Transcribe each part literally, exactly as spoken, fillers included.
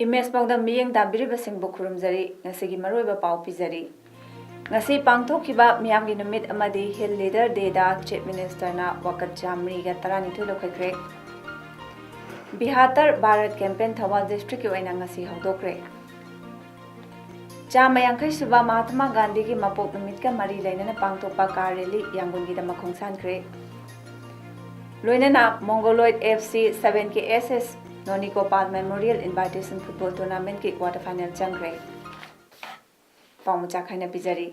Image ꯄꯥꯎꯗꯝ ꯃꯤꯠꯌꯦꯡ ꯇꯥꯕꯤꯔꯤꯕꯁꯤꯡꯕꯨ ꯈꯨꯔꯨꯝꯖꯔꯤ꯫ ꯉꯁꯤꯒꯤ ꯃꯔꯨꯑꯣꯏꯕ ꯄꯥꯎ ꯄꯤꯖꯔꯤ꯫ ꯉꯁꯤ ꯄꯥꯡꯊꯣꯛꯈꯤꯕ ꯃꯤꯌꯥꯝꯒꯤ ꯅꯨꯃꯤꯠ ꯑꯃꯗꯤ Hill Leader Dayꯗ Chief Ministerꯅ ꯋꯥꯀꯠ ꯆꯥꯃꯔꯤꯒ ꯇꯔꯥꯅꯤꯊꯣꯏ ꯂꯧꯈꯠꯈ꯭ꯔꯦ꯫ ꯕꯤꯍꯥꯇꯔ ꯚꯥꯔꯠ campaign ꯊꯧꯕꯥꯜ districtꯀꯤ ꯑꯣꯏꯅ ꯉꯁꯤ ꯍꯧꯗꯣꯛꯈ꯭ꯔꯦ꯫ ꯆꯥꯝꯃ ꯌꯥꯡꯈꯩ ꯁꯨꯕ ꯃꯍꯥꯇꯃꯥ ꯒꯥꯟꯙꯤꯒꯤ ꯃꯄꯣꯛ ꯅꯨꯃꯤꯠꯀ ꯃꯔꯤ ꯂꯩꯅꯅ ꯄꯥꯡꯊꯣꯛꯄ car rally ꯌꯥꯡꯒꯣꯟꯒꯤꯗꯃꯛ ꯈꯣꯡꯁꯥꯟꯈ꯭ꯔꯦ꯫ ꯂꯣꯏꯅꯅ Mongoloid F C seven K S S ꯅꯣꯅꯤꯀꯣꯄꯥꯜ Memorial Invitation Football Tournamentꯀꯤ quarter final ꯆꯪꯈ꯭ꯔꯦ꯫ ꯄꯥꯎ ꯃꯆꯥ ꯈꯥꯏꯅ ꯄꯤꯖꯔꯤ꯫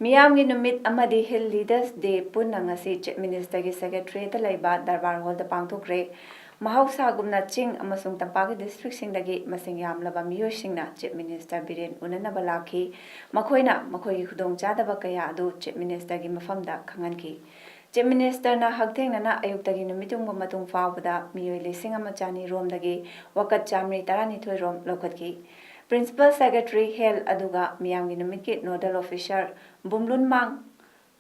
ꯃꯤꯌꯥꯝꯒꯤ ꯅꯨꯃꯤꯠ ꯑꯃꯗꯤ Hill Leaders Day ꯄꯨꯟꯅ ꯉꯁꯤ Chief Ministerꯒꯤ Secretariatꯇ ꯂꯩꯕ Darbar Hallꯗ ꯄꯥꯡꯊꯣꯛꯈ꯭ꯔꯦ꯫ ꯃꯍꯧꯁꯥꯒꯨꯝꯅ ꯆꯤꯡ ꯑꯃꯁꯨꯡ ꯇꯝꯄꯥꯛꯀꯤ districtꯁꯤꯡꯗꯒꯤ ꯃꯁꯤꯡ ꯌꯥꯝꯂꯕ ꯃꯤꯑꯣꯏꯁꯤꯡꯅ Chief Minister ꯕꯤꯔꯦꯟ ꯎꯅꯅꯕ ꯂꯥꯛꯈꯤ꯫ ꯃꯈꯣꯏꯅ ꯃꯈꯣꯏꯒꯤ ꯈꯨꯗꯣꯡꯆꯥꯗꯕ ꯀꯌꯥ ꯑꯗꯨ Chief Ministerꯒꯤ ꯃꯐꯝꯗ ꯈꯪꯍꯟꯈꯤ꯫ Chief Ministerꯅ ꯍꯛꯊꯦꯡꯅꯅ ꯑꯌꯨꯛꯇꯒꯤ ꯅꯨꯃꯤꯠ ꯌꯨꯡꯕ ꯃꯇꯨꯡ ꯐꯥꯎꯕꯗ ꯃꯤꯑꯣꯏ ꯂꯤꯁꯤꯡ ꯑꯃ ꯆꯅꯤ ꯔꯣꯝꯗꯒꯤ ꯋꯥꯀꯠ ꯆꯥꯃꯔꯤ ꯇꯔꯥꯅꯤꯊꯣꯏ ꯔꯣꯝ ꯂꯧꯈꯠꯈꯤ꯫ Principal Secretary Health ꯑꯗꯨꯒ ꯃꯤꯌꯥꯝꯒꯤ ꯅꯨꯃꯤꯠꯀꯤ Nodal Officer ꯕꯨꯝꯂꯨꯟꯃꯥꯡ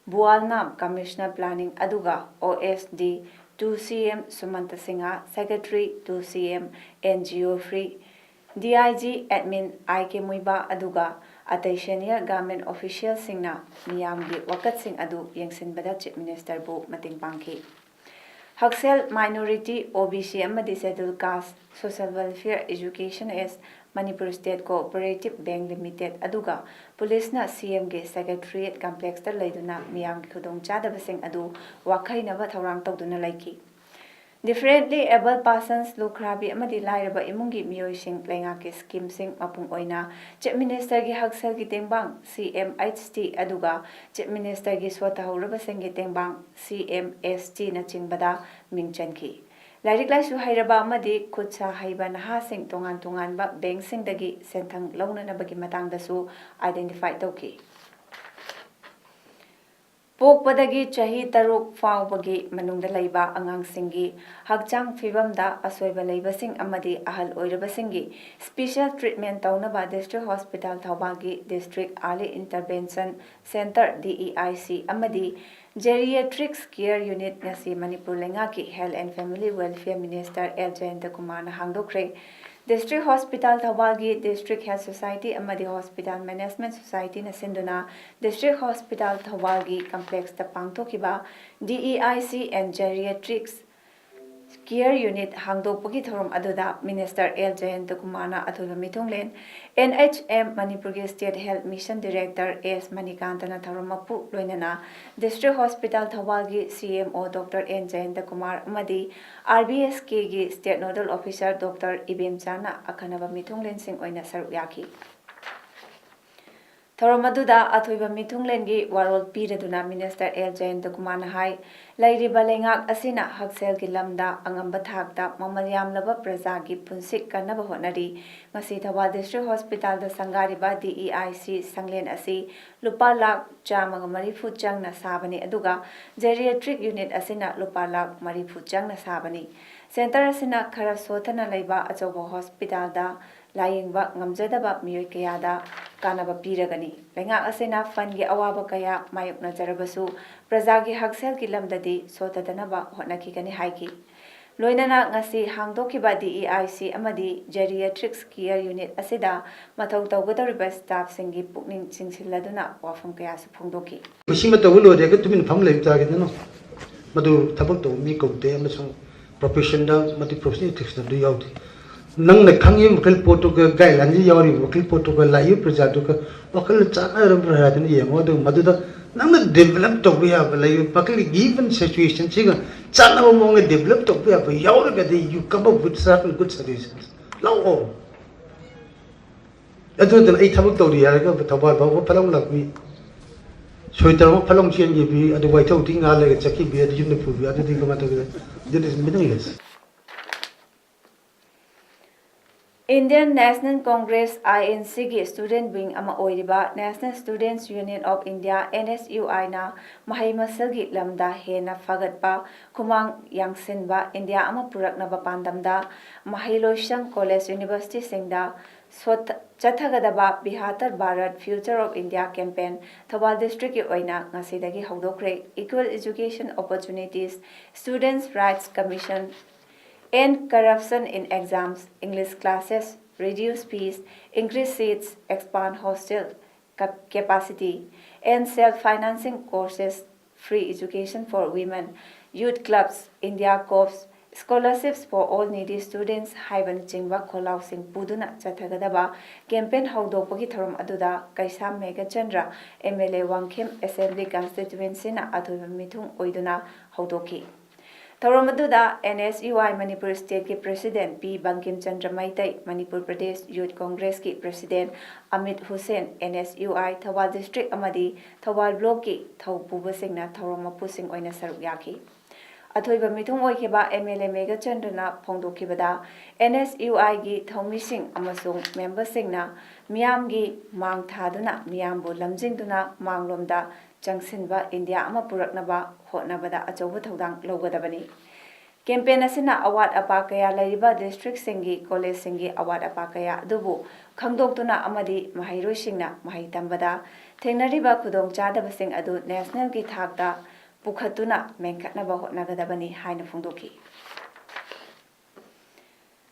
ꯕꯨꯋꯥꯜꯅꯥꯝ, Commissioner Planning ꯑꯗꯨꯒ O S D two C M ꯁꯨꯃꯟꯇ Singh, Secretary two C M N G O Free, D I G Admin I K ꯃꯨꯏꯕꯥ ꯑꯗꯨꯒ ꯑꯇꯩ senior government officialꯁꯤꯡꯅ ꯃꯤꯌꯥꯝꯒꯤ ꯋꯥꯀꯠꯁꯤꯡ ꯑꯗꯨ ꯌꯦꯡꯁꯤꯟꯕꯗ Chief Ministerꯕꯨ ꯃꯇꯦꯡ ꯄꯥꯡꯈꯤ꯫ ꯍꯛꯁꯦꯜ, minority, O B C ꯑꯃꯗꯤ Scheduled Caste, Social Welfare, Education as Manipur State Cooperative Bank Limited ꯑꯗꯨꯒ ꯄꯨꯂꯤꯁꯅ C Mꯒꯤ Secretariat Complexꯇ ꯂꯩꯗꯨꯅ ꯃꯤꯌꯥꯝꯒꯤ ꯈꯨꯗꯣꯡꯆꯥꯗꯕꯁꯤꯡ ꯑꯗꯨ ꯋꯥꯈꯩꯅꯕ ꯊꯧꯔꯥꯡ ꯇꯧꯗꯨꯅ ꯂꯩꯈꯤ꯫ Differently Abled Persons, ꯂꯨꯈ꯭ꯔꯥꯕꯤ ꯑꯃꯗꯤ ꯂꯥꯏꯔꯕ ꯏꯃꯨꯡꯒꯤ ꯃꯤꯑꯣꯏꯁꯤꯡ ꯂꯩꯉꯥꯛꯀꯤ schemeꯁꯤꯡ, ꯃꯄꯨꯡ ꯑꯣꯏꯅ Chief Ministerꯒꯤ ꯍꯛꯁꯦꯜꯒꯤ ꯇꯦꯡꯕꯥꯡ C M H T ꯑꯗꯨꯒ Chief Ministerꯒꯤ ꯁꯣꯊꯍꯧꯔꯕꯁꯤꯡꯒꯤ ꯇꯦꯡꯕꯥꯡ C M S Tꯅꯆꯤꯡꯕꯗ ꯃꯤꯡ ꯆꯟꯈꯤ꯫ ꯂꯥꯏꯔꯤꯛ ꯂꯥꯏꯁꯨ ꯍꯩꯔꯕ ꯑꯃꯗꯤ ꯈꯨꯠ ꯁꯥ ꯍꯩꯕ ꯅꯍꯥꯁꯤꯡ ꯇꯣꯉꯥꯟ ꯇꯣꯉꯥꯟꯕ ꯕꯦꯡꯛꯁꯤꯡꯗꯒꯤ ꯁꯦꯟꯊꯪ ꯂꯧꯅꯅꯕꯒꯤ ꯃꯇꯥꯡꯗꯁꯨ identify ꯇꯧꯈꯤ꯫ ꯄꯣꯛꯄꯗꯒꯤ ꯆꯍꯤ ꯇꯔꯨꯛ ꯐꯥꯎꯕꯒꯤ ꯃꯅꯨꯡꯗ ꯂꯩꯕ ꯑꯉꯥꯡꯁꯤꯡꯒꯤ ꯍꯛꯆꯥꯡ ꯐꯤꯕꯝꯗ ꯑꯁꯣꯏꯕ ꯂꯩꯕꯁꯤꯡ ꯑꯃꯗꯤ ꯑꯍꯜ ꯑꯣꯏꯔꯕꯁꯤꯡꯒꯤ special treatment ꯇꯧꯅꯕ District Hospital ꯊꯧꯕꯥꯜꯒꯤ District Early Intervention Centre, D E I C, ꯑꯃꯗꯤ Geriatrics Care Unit ꯉꯁꯤ ꯃꯅꯤꯄꯨꯔ ꯂꯩꯉꯥꯛꯀꯤ Health and Family Welfare Minister L Jayanta ꯀꯨꯃꯥꯔꯅ ꯍꯥꯡꯗꯣꯛꯈ꯭ꯔꯦ꯫ District Hospital ꯊꯧꯕꯥꯜꯒꯤ District Health Society ꯑꯃꯗꯤ Hospital Management Societyꯅ ꯁꯤꯟꯗꯨꯅ District Hospital ꯊꯧꯕꯥꯜꯒꯤ complexꯇ ꯄꯥꯡꯊꯣꯛꯈꯤꯕ D E I C and Geriatrics Care Unit ꯍꯥꯡꯗꯣꯛꯄꯒꯤ ꯊꯧꯔꯝ ꯑꯗꯨꯗ Minister ꯑꯦꯜ ꯖꯌꯟꯇ ꯀꯨꯃꯥꯔꯅ ꯑꯊꯣꯏꯕ ꯃꯤꯊꯨꯡꯂꯦꯟ, N H M ꯃꯅꯤꯄꯨꯔꯒꯤ State Health Mission Director ꯑꯦꯁ ꯃꯅꯤꯀꯥꯟꯇꯅ ꯊꯧꯔꯝ ꯃꯄꯨ, ꯂꯣꯏꯅꯅ District Hospital ꯊꯧꯕꯥꯜꯒꯤ C M O Doctor N Jayanta Kumar ꯑꯃꯗꯤ R B S Kꯒꯤ State Nodal Officer Doctor ꯏꯕꯦꯝꯆꯥꯅ ꯑꯈꯟꯅꯕ ꯃꯤꯊꯨꯡꯂꯦꯟꯁꯤꯡ ꯑꯣꯏꯅ ꯁꯔꯨꯛ ꯌꯥꯈꯤ꯫ ꯊꯧꯔꯝ ꯑꯗꯨꯗ ꯑꯊꯣꯏꯕ ꯃꯤꯊꯨꯡꯂꯦꯟꯒꯤ ꯋꯥꯔꯣꯜ ꯄꯤꯔꯗꯨꯅ Minister ꯑꯦꯜ ꯖꯌꯟꯇ ꯀꯨꯃꯥꯔꯅ ꯍꯥꯏ, ꯂꯩꯔꯤꯕ ꯂꯩꯉꯥꯛ ꯑꯁꯤꯅ ꯍꯛꯁꯦꯜꯒꯤ ꯂꯝꯗ ꯑꯉꯝꯕ ꯊꯥꯛꯇ ꯃꯃꯜ ꯌꯥꯝꯂꯕ ꯄ꯭ꯔꯖꯥꯒꯤ ꯄꯨꯟꯁꯤ ꯀꯟꯅꯕ ꯍꯣꯠꯅꯔꯤ꯫ ꯉꯁꯤ Thoubal District Hospitalꯗ ꯁꯪꯒꯥꯔꯤꯕ D E I C ꯁꯪꯂꯦꯟ ꯑꯁꯤ ꯂꯨꯄꯥ ꯂꯥꯈ ꯆꯥꯝꯃꯒ ꯃꯔꯤꯐꯨ ꯆꯪꯅ ꯁꯥꯕꯅꯤ, ꯑꯗꯨꯒ Geriatric Unit ꯑꯁꯤꯅ ꯂꯨꯄꯥ ꯂꯥꯈ ꯃꯔꯤꯐꯨ ꯆꯪꯅ ꯁꯥꯕꯅꯤ꯫ Centre ꯑꯁꯤꯅ ꯈꯔ ꯁꯣꯠꯊꯅ ꯂꯩꯕ ꯑꯆꯧꯕ hospitalꯗ ꯂꯥꯌꯦꯡꯕ ꯉꯝꯖꯗꯕ ꯃꯤꯑꯣꯏ ꯀꯌꯥꯗ ꯀꯥꯟꯅꯕ ꯄꯤꯔꯒꯅꯤ꯫ ꯂꯩꯉꯥꯛ ꯑꯁꯤꯅ fundꯒꯤ ꯑꯋꯥꯕ ꯀꯌꯥ ꯃꯥꯌꯣꯛꯅꯖꯔꯕꯁꯨ ꯄ꯭ꯔꯖꯥꯒꯤ ꯍꯛꯁꯦꯜꯒꯤ ꯂꯝꯗꯗꯤ ꯁꯣꯠꯊꯗꯅꯕ ꯍꯣꯠꯅꯈꯤꯒꯅꯤ ꯍꯥꯏꯈꯤ꯫ ꯂꯣꯏꯅꯅ ꯉꯁꯤ ꯍꯥꯡꯗꯣꯛꯈꯤꯕ D E I C ꯑꯃꯗꯤ Geriatrics Care Unit ꯑꯁꯤꯗ ꯃꯊꯧ ꯇꯧꯒꯗꯧꯔꯤꯕ staffꯁꯤꯡꯒꯤ ꯄꯨꯛꯅꯤꯡ ꯆꯤꯡꯁꯤꯜꯂꯗꯨꯅ ꯋꯥꯐꯝ ꯀꯌꯥꯁꯨ ꯐꯣꯡꯗꯣꯛꯈꯤ꯫ ꯃꯁꯤꯃ ꯇꯧꯕ ꯂꯣꯏꯔꯒ ꯇꯨꯃꯤꯟ ꯐꯝ ꯂꯩꯕ ꯇꯥꯔꯒꯗꯤ ꯅꯣ꯫ ꯃꯗꯨ ꯊꯕꯛ ꯇꯧꯕ ꯃꯤ ꯀꯧꯗꯦ ꯑꯃꯁꯨꯡ professionꯗ ꯃꯗꯨ professional ethicstꯗ ꯌꯥꯎꯗꯦ꯫ ꯅꯪꯅ ꯈꯪꯉꯤꯕ ꯃꯈꯩ ꯄꯣꯠꯇꯨꯒ, guideline ꯌꯥꯎꯔꯤꯕ ꯃꯈꯩ ꯄꯣꯠꯇꯨꯒ, ꯂꯥꯛꯏꯕ ꯄ꯭ꯔꯖꯥꯗꯨꯒ ꯋꯥꯈꯜ ꯆꯥꯟꯅꯔꯕ꯭ꯔꯥ ꯍꯥꯏꯗꯅ ꯌꯦꯡꯉꯣ꯫ ꯑꯗꯨꯒ ꯃꯗꯨꯗ ꯅꯪꯅ develop ꯇꯧꯕ ꯌꯥꯕ, ꯂꯩꯔꯤꯕ ꯃꯈꯩ given situationꯁꯤꯒ ꯆꯥꯟꯅꯕ ꯃꯑꯣꯡꯗ develop ꯇꯧꯕ ꯌꯥꯕ ꯌꯥꯎꯔꯒꯗꯤ you come up with certain good solutions. ꯂꯥꯛꯑꯣ꯫ ꯑꯗꯨꯗꯨꯅ ꯑꯩ ꯊꯕꯛ ꯇꯧꯔꯤ ꯍꯥꯏꯔꯒ ꯊꯧꯕꯥꯜ ꯐꯥꯎꯕ ꯐꯠ ꯂꯥꯎ ꯂꯥꯛꯄꯤ, ꯁꯣꯏ ꯇꯧꯔꯒ ꯐꯠ ꯂꯥꯎ ꯆꯦꯟꯈꯤꯕꯤ, ꯑꯗꯨ ꯋꯥꯏꯊꯧꯗꯤ ꯉꯥ ꯂꯩꯔꯒ ꯆꯠꯈꯤꯕꯤ, ꯑꯗꯨ ꯌꯨꯝꯗ ꯄꯨꯕꯤ, ꯑꯗꯨꯗꯤ ꯀꯃꯥꯏꯅ ꯇꯧꯒꯦ? That is meaningless. Indian National Congress, I N C ꯒꯤ student wing ꯑꯃ ꯑꯣꯏꯔꯤꯕ National Students Union of India, N S U I ꯅ ꯃꯍꯩ ꯃꯁꯤꯡꯒꯤ ꯂꯝꯗ ꯍꯦꯟꯅ ꯐꯒꯠꯄ, ꯈꯨꯃꯥꯡ ꯌꯥꯡꯁꯤꯟꯕ ꯏꯟꯗꯤꯌꯥ ꯑꯃ ꯄꯨꯔꯛꯅꯕ ꯄꯥꯟꯗꯝꯗ ꯃꯍꯩꯂꯣꯏꯁꯪ, college, university ꯁꯤꯡꯗ ꯁꯣꯠ-, ꯆꯠꯊꯒꯗꯕ Behatar Bharat Future of India campaign Thoubal district ꯀꯤ ꯑꯣꯏꯅ ꯉꯁꯤꯗꯒꯤ ꯍꯧꯗꯣꯛꯈ꯭ꯔꯦ꯫ Equal Education Opportunities, Students' Rights Commission, End Corruption in Exams, English Classes, Reduce Fees, Increase Seats, Expand Hostel cap-, Capacity, End Self Financing Courses, Free Education for Women, Youth Clubs, India Corps, Scholarships for All Needy Students ꯍꯥꯏꯕꯅꯆꯤꯡꯕ ꯈꯣꯜꯂꯥꯎꯁꯤꯡ ꯄꯨꯗꯨꯅ ꯆꯠꯊꯒꯗꯕ campaign ꯍꯧꯗꯣꯛꯄꯒꯤ ꯊꯧꯔꯝ ꯑꯗꯨꯗ ꯀꯩꯁꯥꯝ Meghachandra, M L A Wangkhem Assembly Constituency ꯅ ꯑꯊꯣꯏꯕ ꯃꯤꯊꯨꯡ ꯑꯣꯏꯗꯨꯅ ꯍꯧꯗꯣꯛꯈꯤ꯫ ꯊꯧꯔꯝ ꯑꯗꯨꯗ N S U I Manipur state ꯀꯤ president P Bangkim Chandra Meitei, Manipur Pradesh Youth Congress ꯀꯤ president Amit Hussain, N S U I Thoubal district ꯑꯃꯗꯤ ꯊꯧꯕꯥꯜ block ꯀꯤ ꯊꯧ ꯄꯨꯕꯁꯤꯡꯅ ꯊꯧꯔꯝ ꯃꯄꯨꯁꯤꯡ ꯑꯣꯏꯅ ꯁꯔꯨꯛ ꯌꯥꯈꯤ꯫ ꯑꯊꯣꯏꯕ ꯃꯤꯊꯨꯡ ꯑꯣꯏꯈꯤꯕ M L A ꯃꯦꯘꯆꯟꯗ꯭ꯔꯅ ꯐꯣꯡꯗꯣꯛꯈꯤꯕꯗ, N S U I ꯒꯤ ꯊꯧꯃꯤꯁꯤꯡ ꯑꯃꯁꯨꯡ member ꯁꯤꯡꯅ ꯃꯤꯌꯥꯝꯒꯤ ꯃꯥꯡ ꯊꯥꯗꯨꯅ, ꯃꯤꯌꯥꯝꯕꯨ ꯂꯝꯖꯤꯡꯗꯨꯅ ꯃꯥꯡꯂꯣꯝꯗ ꯆꯪꯁꯤꯟꯕ ꯏꯟꯗꯤꯌꯥ ꯑꯃ ꯄꯨꯔꯛꯅꯕ ꯍꯣꯠꯅꯕꯗ ꯑꯆꯧꯕ ꯊꯧꯗꯥꯡ ꯂꯧꯒꯗꯕꯅꯤ꯫ Campaign ꯑꯁꯤꯅ ꯑꯋꯥꯠ ꯑꯄꯥ ꯀꯌꯥ ꯂꯩꯔꯤꯕ district ꯁꯤꯡꯒꯤ college ꯁꯤꯡꯒꯤ ꯑꯋꯥꯠ ꯑꯄꯥ ꯀꯌꯥ ꯑꯗꯨꯕꯨ ꯈꯪꯗꯣꯛꯇꯨꯅ ꯑꯃꯗꯤ ꯃꯍꯩꯔꯣꯏꯁꯤꯡꯅ ꯃꯍꯩ ꯇꯝꯕꯗ ꯊꯦꯡꯅꯔꯤꯕ ꯈꯨꯗꯣꯡꯆꯥꯗꯕꯁꯤꯡ ꯑꯗꯨ national ꯒꯤ ꯊꯥꯛꯇ ꯄꯨꯈꯠꯇꯨꯅ ꯃꯦꯟꯈꯠꯅꯕ ꯍꯣꯠꯅꯒꯗꯕꯅꯤ ꯍꯥꯏꯅ ꯐꯣꯡꯗꯣꯛꯈꯤ꯫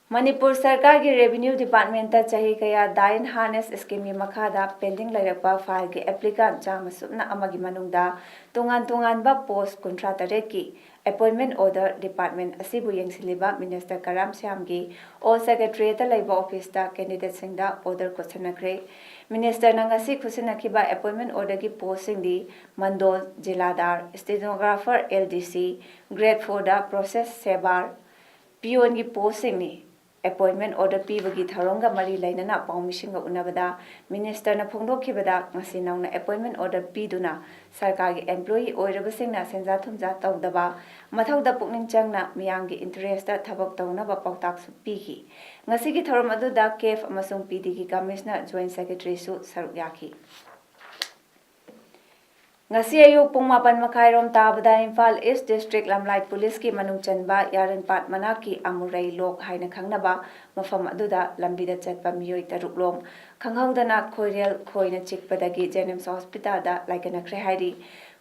ꯃꯅꯤꯄꯨꯔ ꯁꯔꯀꯥꯔꯒꯤ Revenue Department ꯇ ꯆꯍꯤ ꯀꯌꯥ Dine Harness Scheme ꯒꯤ ꯃꯈꯥꯗ pending ꯂꯩꯔꯛꯄ file ꯒꯤ applicant ꯆꯥꯝꯃ ꯁꯨꯞꯅ ꯑꯃꯒꯤ ꯃꯅꯨꯡꯗ ꯇꯣꯉꯥꯟ ꯇꯣꯉꯥꯟꯕ post ꯀꯨꯟꯊ꯭ꯔꯥ ꯇꯔꯦꯠꯀꯤ appointment order department ꯑꯁꯤꯕꯨ ꯌꯦꯡꯁꯤꯜꯂꯤꯕ Minister ꯀꯔꯥꯝ ꯁ꯭ꯌꯥꯝꯒꯤ All Secretariat ꯇ ꯂꯩꯕ office ꯇ candidate ꯁꯤꯡꯗ order ꯈꯨꯠꯁꯤꯟꯅꯈ꯭ꯔꯦ꯫ Minister ꯅ ꯉꯁꯤ ꯈꯨꯠꯁꯤꯟꯅꯈꯤꯕ appointment order ꯒꯤ post ꯁꯤꯡꯗꯤ mandal, ꯖꯤꯂꯥꯗꯥꯔ, stenographer, L D C, grade four ꯗ process server, peon ꯒꯤ post ꯁꯤꯡꯅꯤ꯫ ꯑꯦꯄꯣꯏꯟꯃꯦꯟ ꯑꯣꯔꯗꯔ ꯄꯤꯕꯒꯤ ꯊꯧꯔꯝꯒ ꯃꯔꯤ ꯂꯩꯅꯅ ꯄꯥꯎꯃꯤꯁꯤꯡꯒ ꯎꯅꯕꯗ ꯃꯤꯅꯤꯁꯇꯔꯅ ꯐꯣꯡꯗꯣꯛꯈꯤꯕꯗ, ꯉꯁꯤ ꯅꯧꯅ ꯑꯦꯄꯣꯏꯟꯃꯦꯟ ꯑꯣꯔꯗꯔ ꯄꯤꯗꯨꯅ ꯁꯔꯀꯥꯔꯒꯤ ꯑꯦꯝꯄ꯭ꯂꯣꯌꯤ ꯑꯣꯏꯔꯕꯁꯤꯡꯅ ꯁꯦꯟꯖꯥ ꯊꯨꯝꯖꯥ ꯇꯧꯗꯕ, ꯃꯊꯧꯗ ꯄꯨꯛꯅꯤꯡ ꯆꯪꯅ ꯃꯤꯌꯥꯝꯒꯤ ꯏꯟꯇꯔꯦꯁꯇ ꯊꯕꯛ ꯇꯧꯅꯕ ꯄꯥꯎꯇꯥꯛꯁꯨ ꯄꯤꯈꯤ꯫ ꯉꯁꯤꯒꯤ ꯊꯧꯔꯝ ꯑꯗꯨꯗ ꯀꯦꯐ ꯑꯃꯁꯨꯡ ꯄꯤ ꯗꯤꯒꯤ ꯀꯃꯤꯁꯅꯔ, ꯖꯣꯏꯟꯠ ꯁꯦꯀ꯭ꯔꯦꯇꯔꯤꯁꯨ ꯁꯔꯨꯛ ꯌꯥꯈꯤ꯫ ꯉꯁꯤ ꯑꯌꯨꯛ ꯄꯨꯡ ꯃꯥꯄꯟ ꯃꯈꯥꯏꯔꯣꯝ ꯇꯥꯕꯗ ꯏꯝꯐꯥꯜ ꯏꯁ ꯗꯤꯁꯇ꯭ꯔꯤꯛ ꯂꯝꯂꯥꯏ ꯄꯨꯂꯤꯁꯀꯤ ꯃꯅꯨꯡ ꯆꯟꯕ ꯌꯥꯔꯟꯄꯥꯠ ꯃꯅꯥꯛꯀꯤ ꯑꯃꯨꯔꯩ ꯂꯣꯛ ꯍꯥꯏꯅ ꯈꯪꯅꯕ ꯃꯐꯝ ꯑꯗꯨꯗ ꯂꯝꯕꯤꯗ ꯆꯠꯄ ꯃꯤꯑꯣꯏ ꯇꯔꯨꯛꯂꯣꯝ ꯈꯪꯍꯧꯗꯅ ꯈꯣꯏꯔꯦꯜ ꯈꯣꯏꯅ ꯆꯤꯛꯄꯗꯒꯤ ꯖꯦꯅꯤꯝꯁ ꯍꯣꯁꯄꯤꯇꯥꯜꯗ ꯂꯥꯏꯀꯠꯅꯈ꯭ꯔꯦ ꯍꯥꯏꯔꯤ꯫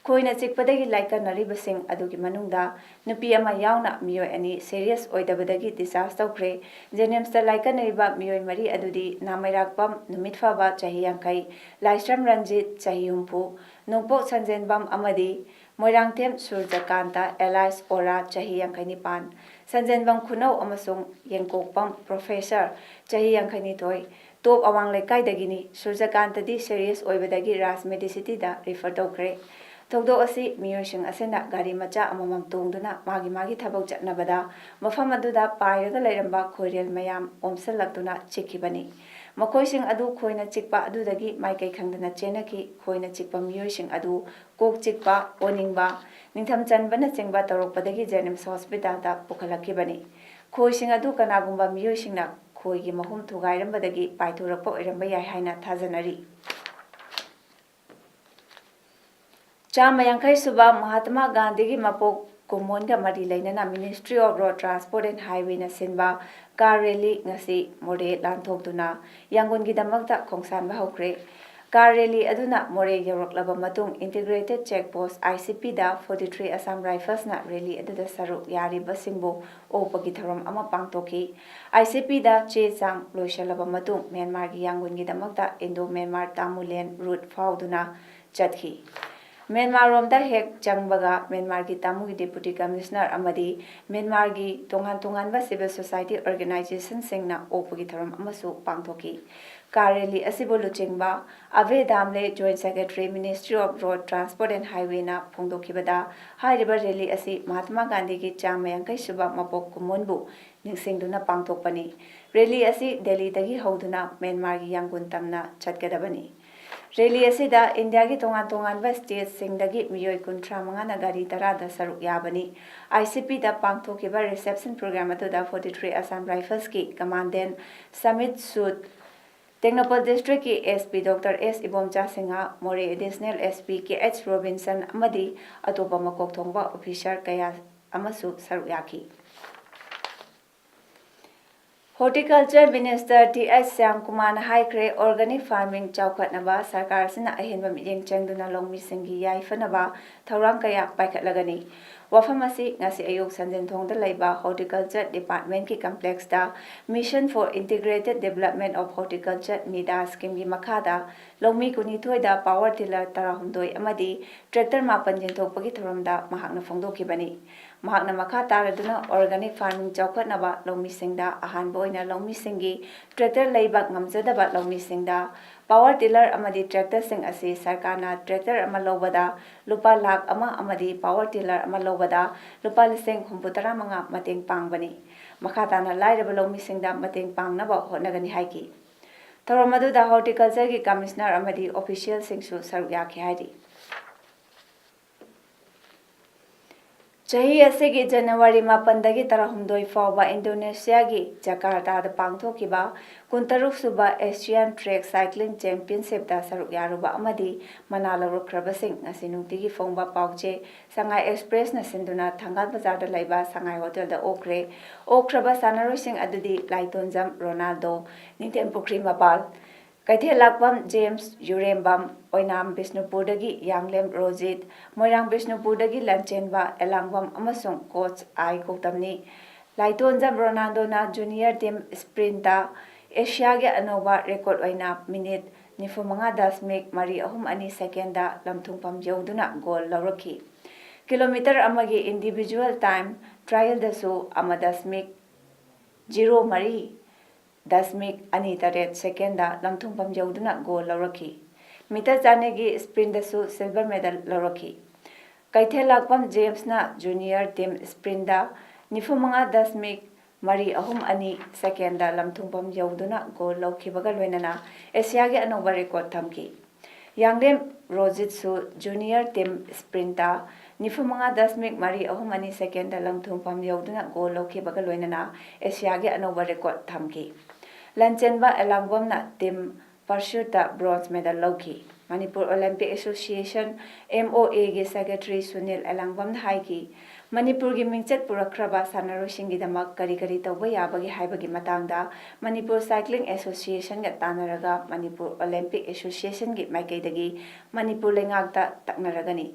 ꯈꯣꯏꯅ ꯆꯤꯛꯄꯗꯒꯤ ꯂꯥꯏꯀꯠꯅꯔꯤꯕꯁꯤꯡ ꯑꯗꯨꯒꯤ ꯃꯅꯨꯡꯗ ꯅꯨꯄꯤ ꯑꯃ ꯌꯥꯎꯅ ꯃꯤꯑꯣꯏ ꯑꯅꯤ ꯁꯦꯔꯤꯌꯁ ꯑꯣꯏꯗꯕꯗꯒꯤ ꯗꯤꯁꯆꯥꯔꯖ ꯇꯧꯈ꯭ꯔꯦ꯫ ꯖꯦꯅꯤꯝꯁꯇ ꯂꯥꯏꯀꯠꯅꯔꯤꯕ ꯃꯤꯑꯣꯏ ꯃꯔꯤ ꯑꯗꯨꯗꯤ ꯅꯥꯃꯩꯔꯥꯛꯄꯝ ꯅꯨꯃꯤꯠꯐꯕ ꯆꯍꯤ ꯌꯥꯡꯈꯩ, ꯂꯥꯏꯁ꯭ꯔꯝ ꯔꯟꯖꯤꯠ ꯆꯍꯤ ꯍꯨꯝꯐꯨ, ꯅꯣꯡꯄꯣꯛ ꯁꯟꯖꯦꯟꯕꯝ ꯑꯃꯗꯤ ꯃꯣꯏꯔꯥꯡꯊꯦꯝ ꯁꯨꯔꯖꯀꯥꯟꯇ ꯑꯦꯂꯥꯏꯁ ꯑꯣꯔꯥ ꯆꯍꯤ ꯌꯥꯡꯈꯩ ꯅꯤꯄꯥꯟ, ꯁꯟꯖꯦꯟꯕꯝ ꯈꯨꯅꯧ ꯑꯃꯁꯨꯡ ꯌꯦꯡꯀꯣꯛꯄꯝ ꯄ꯭ꯔꯣꯐꯦꯁꯔ ꯆꯍꯤ ꯌꯥꯡꯈꯩ ꯅꯤꯊꯣꯏ, ꯇꯣꯞ ꯑꯋꯥꯡ ꯂꯩꯀꯥꯏꯗꯒꯤꯅꯤ꯫ ꯁꯨꯔꯖꯀꯥꯟꯇꯗꯤ ꯁꯦꯔꯤꯌꯁ ꯑꯣꯏꯕꯗꯒꯤ ꯔꯥꯖ ꯃꯦꯗꯤꯁꯤꯇꯤꯗ ꯔꯤꯐꯔ ꯇꯧꯈ꯭ꯔꯦ꯫ ꯊꯧꯗꯣꯛ ꯑꯁꯤ ꯃꯤꯑꯣꯏꯁꯤꯡ ꯑꯁꯤꯅ ꯒꯥꯔꯤ ꯃꯆꯥ ꯑꯃꯃꯝ ꯇꯣꯡꯗꯨꯅ ꯃꯥꯒꯤ ꯃꯥꯒꯤ ꯊꯕꯛ ꯆꯠꯅꯕꯗ ꯃꯐꯝ ꯑꯗꯨꯗ ꯄꯥꯏꯔꯒ ꯂꯩꯔꯝꯕ ꯈꯣꯏꯔꯦꯜ ꯃꯌꯥꯝ ꯑꯣꯝꯁꯤꯜꯂꯛꯇꯨꯅ ꯆꯤꯛꯈꯤꯕꯅꯤ꯫ ꯃꯈꯣꯏꯁꯤꯡ ꯑꯗꯨ ꯈꯣꯏꯅ ꯆꯤꯛꯄ ꯑꯗꯨꯗꯒꯤ ꯃꯥꯏꯀꯩ ꯈꯪꯗꯅ ꯆꯦꯟꯅꯈꯤ꯫ ꯈꯣꯏꯅ ꯆꯤꯛꯄ ꯃꯤꯑꯣꯏꯁꯤꯡ ꯑꯗꯨ ꯀꯣꯛ ꯆꯤꯛꯄ, ꯑꯣꯅꯤꯡꯕ, ꯅꯤꯡꯊꯝ ꯆꯟꯕꯅꯆꯤꯡꯕ ꯇꯧꯔꯛꯄꯗꯒꯤ ꯖꯦꯅꯤꯝꯁ ꯍꯣꯁꯄꯤꯇꯥꯜꯗ ꯄꯨꯈꯠꯂꯛꯈꯤꯕꯅꯤ꯫ ꯈꯣꯏꯁꯤꯡ ꯑꯗꯨ ꯀꯅꯥꯒꯨꯝꯕ ꯃꯤꯑꯣꯏꯁꯤꯡꯅ ꯈꯣꯏꯒꯤ ꯃꯍꯨꯝ ꯊꯨꯒꯥꯏꯔꯝꯕꯗꯒꯤ ꯄꯥꯏꯊꯣꯔꯛꯄ ꯑꯣꯏꯔꯝꯕ ꯌꯥꯏ ꯍꯥꯏꯅ ꯊꯥꯖꯅꯔꯤ꯫ ꯆꯥꯝꯃ ꯌꯥꯡꯈꯩ ꯁꯨꯕ ꯃꯍꯥꯇꯃꯥ ꯒꯥꯟꯙꯤꯒꯤ ꯃꯄꯣꯛ ꯀꯨꯝꯑꯣꯟꯒ ꯃꯔꯤ ꯂꯩꯅꯅ Ministry of Road Transport and Highwayꯅ ꯁꯤꯟꯕ ꯀꯥꯔ ꯔꯦꯂꯤ ꯉꯁꯤ ꯃꯣꯔꯦ ꯂꯥꯟꯊꯣꯛꯇꯨꯅ ꯌꯥꯡꯒꯣꯟꯒꯤꯗꯃꯛꯇ ꯈꯣꯡꯁꯥꯟꯕ ꯍꯧꯈ꯭ꯔꯦ꯫ ꯀꯥꯔ ꯔꯦꯂꯤ ꯑꯗꯨꯅ ꯃꯣꯔꯦ ꯌꯧꯔꯛꯂꯕ ꯃꯇꯨꯡ Integrated Check Post, ICPꯗ forty three Assam Riflesꯅ ꯔꯦꯂꯤ ꯑꯗꯨꯗ ꯁꯔꯨꯛ ꯌꯥꯔꯤꯕꯁꯤꯡꯕꯨ ꯑꯣꯛꯄꯒꯤ ꯊꯧꯔꯝ ꯑꯃ ꯄꯥꯡꯊꯣꯛꯈꯤ꯫ ICPꯗ ꯆꯦ ꯆꯥꯡ ꯂꯣꯏꯁꯤꯜꯂꯕ ꯃꯇꯨꯡ ꯃ꯭ꯌꯥꯟꯃꯥꯔꯒꯤ ꯌꯥꯡꯒꯣꯟꯒꯤꯗꯃꯛꯇ Indo Myanmar Tamulen route ꯐꯥꯎꯗꯨꯅ ꯆꯠꯈꯤ꯫ ꯃ꯭ꯌꯥꯟꯃꯥꯔꯔꯣꯝꯗ ꯍꯦꯛ ꯆꯪꯕꯒ ꯃ꯭ꯌꯥꯟꯃꯥꯔꯒꯤ ꯇꯥꯃꯨꯒꯤ Deputy Commissioner ꯑꯃꯗꯤ ꯃ꯭ꯌꯥꯟꯃꯥꯔꯒꯤ ꯇꯣꯉꯥꯟ ꯇꯣꯉꯥꯟꯕ civil society organizationꯁꯤꯡꯅ ꯑꯣꯛꯄꯒꯤ ꯊꯧꯔꯝ ꯑꯃꯁꯨ ꯄꯥꯡꯊꯣꯛꯈꯤ꯫ Car rally ꯑꯁꯤꯕꯨ ꯂꯨꯆꯤꯡꯕ ꯑꯚꯦ ꯗꯥꯝꯂꯦ, Joint Secretary, Ministry of Road Transport and Highwayꯅ ꯐꯣꯡꯗꯣꯛꯈꯤꯕꯗ, ꯍꯥꯏꯔꯤꯕ rally ꯑꯁꯤ ꯃꯍꯥꯇꯃꯥ ꯒꯥꯟꯙꯤꯒꯤ ꯆꯥꯝꯃ ꯌꯥꯡꯈꯩ ꯁꯨꯕ ꯃꯄꯣꯛ ꯀꯨꯝꯑꯣꯟꯕꯨ ꯅꯤꯡꯁꯤꯡꯗꯨꯅ ꯄꯥꯡꯊꯣꯛꯄꯅꯤ꯫ Rally ꯑꯁꯤ ꯗꯦꯜꯂꯤꯗꯒꯤ ꯍꯧꯗꯨꯅ ꯃ꯭ꯌꯥꯟꯃꯥꯔꯒꯤ ꯌꯥꯡꯒꯨꯟ ꯇꯝꯅ ꯆꯠꯀꯗꯕꯅꯤ꯫ Rally ꯑꯁꯤꯗ ꯏꯟꯗꯤꯌꯥꯒꯤ ꯇꯣꯉꯥꯟ ꯇꯣꯉꯥꯟꯕ stateꯁꯤꯡꯗꯒꯤ ꯃꯤꯑꯣꯏ ꯀꯨꯟꯊ꯭ꯔꯥ ꯃꯉꯥꯅ ꯒꯥꯔꯤ ꯇꯔꯥꯗ ꯁꯔꯨꯛ ꯌꯥꯕꯅꯤ꯫ ICPꯗ ꯄꯥꯡꯊꯣꯛꯈꯤꯕ reception program ꯑꯗꯨꯗ forty three Assam Riflesꯀꯤ Commandant Samit Sud, Tengnoupal districtꯀꯤ SP Doctor S Ibomcha Singh, ꯃꯣꯔꯦ Additional SP ꯀꯦ ꯑꯩꯆ ꯔꯣꯕꯤꯟꯁꯟ ꯑꯃꯗꯤ ꯑꯇꯣꯞꯄ ꯃꯀꯣꯛ ꯊꯣꯡꯕ officer ꯀꯌꯥ ꯑꯃꯁꯨ ꯁꯔꯨꯛ ꯌꯥꯈꯤ꯫ Horticulture Minister ꯇꯤ ꯑꯩꯆ ꯁ꯭ꯌꯥꯝꯀꯨꯃꯥꯔꯅ ꯍꯥꯏꯈ꯭ꯔꯦ, organic farming ꯆꯥꯎꯈꯠꯅꯕ ꯁꯔꯀꯥꯔ ꯑꯁꯤꯅ ꯑꯍꯦꯟꯕ ꯃꯤꯠꯌꯦꯡ ꯆꯪꯗꯨꯅ ꯂꯧꯃꯤꯁꯤꯡꯒꯤ ꯌꯥꯏꯐꯅꯕ ꯊꯧꯔꯥꯡ ꯀꯌꯥ ꯄꯥꯏꯈꯠꯂꯒꯅꯤ꯫ ꯋꯥꯐꯝ ꯑꯁꯤ ꯉꯁꯤ ꯑꯌꯨꯛ ꯁꯟꯖꯦꯟꯊꯣꯡꯗ ꯂꯩꯕ Horticulture Departmentꯀꯤ complexꯇ Mission for Integrated Development of Horticulture, NIDA schemeꯒꯤ ꯃꯈꯥꯗ ꯂꯧꯃꯤ ꯀꯨꯟꯅꯤꯊꯣꯏꯗ power tiller ꯇꯔꯥꯍꯨꯝꯗꯣꯏ ꯑꯃꯗꯤ tractor ꯃꯥꯄꯟ ꯌꯦꯟꯊꯣꯛꯄꯒꯤ ꯊꯧꯔꯝꯗ ꯃꯍꯥꯛꯅ ꯐꯣꯡꯗꯣꯛꯈꯤꯕꯅꯤ꯫ ꯃꯍꯥꯛꯅ ꯃꯈꯥ ꯇꯥꯔꯗꯨꯅ organic farming ꯆꯥꯎꯈꯠꯅꯕ ꯂꯧꯃꯤꯁꯤꯡꯗ, ꯑꯍꯥꯟꯕ ꯑꯣꯏꯅ ꯂꯧꯃꯤꯁꯤꯡꯒꯤ tractor ꯂꯩꯕ ꯉꯝꯖꯗꯕ ꯂꯧꯃꯤꯁꯤꯡꯗ power tiller ꯑꯃꯗꯤ tractorꯁꯤꯡ ꯑꯁꯤ ꯁꯔꯀꯥꯔꯅ tractor ꯑꯃ ꯂꯧꯕꯗ ꯂꯨꯄꯥ ꯂꯥꯈ ꯑꯃ ꯑꯃꯗꯤ power tiller ꯑꯃ ꯂꯧꯕꯗ ꯂꯨꯄꯥ ꯂꯤꯁꯤꯡ ꯍꯨꯝꯐꯨ ꯇꯔꯥ ꯃꯉꯥ ꯃꯇꯦꯡ ꯄꯥꯡꯕꯅꯤ꯫ ꯃꯈꯥ ꯇꯥꯅ ꯂꯥꯏꯔꯕ ꯂꯧꯃꯤꯁꯤꯡꯗ ꯃꯇꯦꯡ ꯄꯥꯡꯅꯕ ꯍꯣꯠꯅꯒꯅꯤ ꯍꯥꯏꯈꯤ꯫ ꯊꯧꯔꯝ ꯑꯗꯨꯗ Horticultureꯒꯤ Commissioner ꯑꯃꯗꯤ officialꯁꯤꯡꯁꯨ ꯁꯔꯨꯛ ꯌꯥꯈꯤ ꯍꯥꯏꯔꯤ꯫ ꯆꯍꯤ ꯑꯁꯤꯒꯤ January ꯃꯥꯄꯟꯗꯒꯤ ꯇꯔꯥꯍꯨꯝꯗꯣꯏ ꯐꯥꯎꯕ ꯏꯟꯗꯣꯅꯦꯁꯤꯌꯥꯒꯤ ꯖꯀꯥꯔꯇꯥꯗ ꯄꯥꯡꯊꯣꯛꯈꯤꯕ ꯀꯨꯟꯇꯔꯨꯛ ꯁꯨꯕ Asian Track Cycling Championshipꯇ ꯁꯔꯨꯛ ꯌꯥꯔꯨꯕ ꯑꯃꯗꯤ ꯃꯅꯥ ꯂꯧꯔꯛꯈ꯭ꯔꯕꯁꯤꯡ ꯉꯁꯤ ꯅꯨꯡꯇꯤꯒꯤ ꯐꯣꯡꯕ ꯄꯥꯎꯆꯦ ꯁꯉꯥꯏ Expressꯅ ꯁꯤꯟꯗꯨꯅ ꯊꯪꯒꯥꯜ ꯕꯖꯥꯔꯗ ꯂꯩꯕ ꯁꯉꯥꯏ Hotelꯗ ꯑꯣꯛꯈ꯭ꯔꯦ꯫ ꯑꯣꯛꯈ꯭ꯔꯕ ꯁꯥꯟꯅꯔꯣꯏꯁꯤꯡ ꯑꯗꯨꯗꯤ ꯂꯥꯏꯇꯣꯟꯖꯝ ꯔꯣꯅꯥꯜꯗꯣ, ꯅꯤꯡꯊꯦꯝꯄꯨꯈ꯭ꯔꯤ ꯃꯄꯥꯜ, ꯀꯩꯊꯦꯜ ꯂꯥꯛꯄꯝ ꯖꯦꯝꯁ, ꯌꯨꯔꯦꯝꯕꯝ, ꯑꯣꯏꯅꯥꯝ ꯕꯤꯁꯅꯨꯄꯨꯔꯗꯒꯤ ꯌꯥꯡꯂꯦꯝ ꯔꯣꯖꯤꯠ, ꯃꯣꯏꯔꯥꯡ ꯕꯤꯁꯅꯨꯄꯨꯔꯗꯒꯤ ꯂꯟꯆꯦꯟꯕ ꯑꯦꯂꯥꯡꯕꯝ ꯑꯃꯁꯨꯡ coach ꯑꯥꯏ ꯒꯧꯇꯝꯅꯤ꯫ ꯂꯥꯏꯇꯣꯟꯖꯝ ꯔꯣꯅꯥꯜꯗꯣꯅ junior team sprintꯇ ꯑꯦꯁꯤꯌꯥꯒꯤ ꯑꯅꯧꯕ record ꯑꯣꯏꯅ minute ꯅꯤꯐꯨ ꯃꯉꯥ ꯗꯁꯃꯤꯛ ꯃꯔꯤ ꯑꯍꯨꯝ ꯑꯅꯤ ꯁꯦꯀꯦꯟꯗ ꯂꯝꯊꯨꯡꯐꯝ ꯌꯧꯗꯨꯅ ꯒꯣꯜ ꯂꯧꯔꯛꯈꯤ꯫ ꯀꯤꯂꯣꯃꯤꯇꯔ ꯑꯃꯒꯤ ꯏꯟꯗꯤꯚꯤꯖꯨꯋꯦꯜ ꯇꯥꯏꯝ ꯇ꯭ꯔꯥꯏꯌꯦꯜꯗꯁꯨ ꯑꯃ ꯗꯁꯃꯤꯛ ꯖꯤꯔꯣ ꯃꯔꯤ ꯗꯁꯃꯤꯛ ꯑꯅꯤ ꯇꯔꯦꯠ ꯁꯦꯀꯦꯟꯗ ꯂꯝꯊꯨꯡꯐꯝ ꯌꯧꯗꯨꯅ ꯒꯣꯜ ꯂꯧꯔꯛꯈꯤ꯫ ꯃꯤꯇꯔ ꯆꯥꯅꯤꯒꯤ ꯁ꯭ꯄ꯭ꯔꯤꯟꯗꯁꯨ ꯁꯤꯜꯚꯔ ꯃꯦꯗꯜ ꯂꯧꯔꯛꯈꯤ꯫ ꯀꯩꯊꯦꯜ ꯂꯥꯛꯄꯝ ꯖꯦꯝꯁꯅ ꯖꯨꯅꯤꯌꯔ ꯇꯤꯝ ꯁ꯭ꯄ꯭ꯔꯤꯟꯗ ꯅꯤꯐꯨ ꯃꯉꯥ ꯗꯁꯃꯤꯛ ꯃꯔꯤ ꯑꯍꯨꯝ ꯑꯅꯤ ꯁꯦꯀꯦꯟꯗ ꯂꯝꯊꯨꯡꯐꯝ ꯌꯧꯗꯨꯅ ꯒꯣꯜ ꯂꯧꯈꯤꯕꯒ ꯂꯣꯏꯅꯅ ꯑꯦꯁꯤꯌꯥꯒꯤ ꯑꯅꯧꯕ ꯔꯦꯀꯣꯔꯗ ꯊꯝꯈꯤ꯫ ꯌꯥꯡꯂꯦꯝ ꯔꯣꯖꯤꯠꯁꯨ ꯖꯨꯅꯤꯌꯔ ꯇꯤꯝ ꯁ꯭ꯄ꯭ꯔꯤꯟꯇ ꯅꯤꯐꯨ ꯃꯉꯥ ꯗꯁꯃꯤꯛ ꯃꯔꯤ ꯑꯍꯨꯝ ꯑꯅꯤ ꯁꯦꯀꯦꯟꯗ ꯂꯝꯊꯨꯡꯐꯝ ꯌꯧꯗꯨꯅ ꯒꯣꯜ ꯂꯧꯈꯤꯕꯒ ꯂꯣꯏꯅꯅ ꯑꯦꯁꯤꯌꯥꯒꯤ ꯑꯅꯧꯕ ꯔꯦꯀꯣꯔꯗ ꯊꯝꯈꯤ꯫ ꯂꯟꯆꯦꯟꯕ ꯑꯦꯂꯥꯡꯕꯝꯅ ꯇꯤꯝ ꯄꯔꯁ꯭ꯌꯨꯠꯇ ꯕ꯭ꯔꯣꯟꯖ ꯃꯦꯗꯜ ꯂꯧꯈꯤ꯫ Manipur Olympic association, M O ꯑꯦꯒꯤ ꯁꯦꯀ꯭ꯔꯦꯇꯔꯤ ꯁꯨꯅꯤꯜ ꯑꯦꯂꯥꯡꯕꯝꯅ ꯍꯥꯏꯈꯤ, ꯃꯅꯤꯄꯨꯔꯒꯤ ꯃꯤꯡꯆꯠ ꯄꯨꯔꯛꯈ꯭ꯔꯕ ꯁꯥꯟꯅꯔꯣꯏꯁꯤꯡꯒꯤꯗꯃꯛ ꯀꯔꯤ ꯀꯔꯤ ꯇꯧꯕ ꯌꯥꯕꯒꯦ ꯍꯥꯏꯕꯒꯤ ꯃꯇꯥꯡꯗ ꯃꯅꯤꯄꯨꯔ ꯁꯥꯏꯀ꯭ꯂꯤꯡ ꯑꯦꯁꯣꯁꯤꯌꯦꯁꯟꯒ ꯇꯥꯟꯅꯔꯒ ꯃꯅꯤꯄꯨꯔ ꯑꯣꯂꯦꯝꯄꯤꯛ ꯑꯦꯁꯣꯁꯤꯌꯦꯁꯟꯒꯤ ꯃꯥꯏꯀꯩꯗꯒꯤ ꯃꯅꯤꯄꯨꯔ ꯂꯩꯉꯥꯛꯇ ꯇꯛꯅꯔꯒꯅꯤ꯫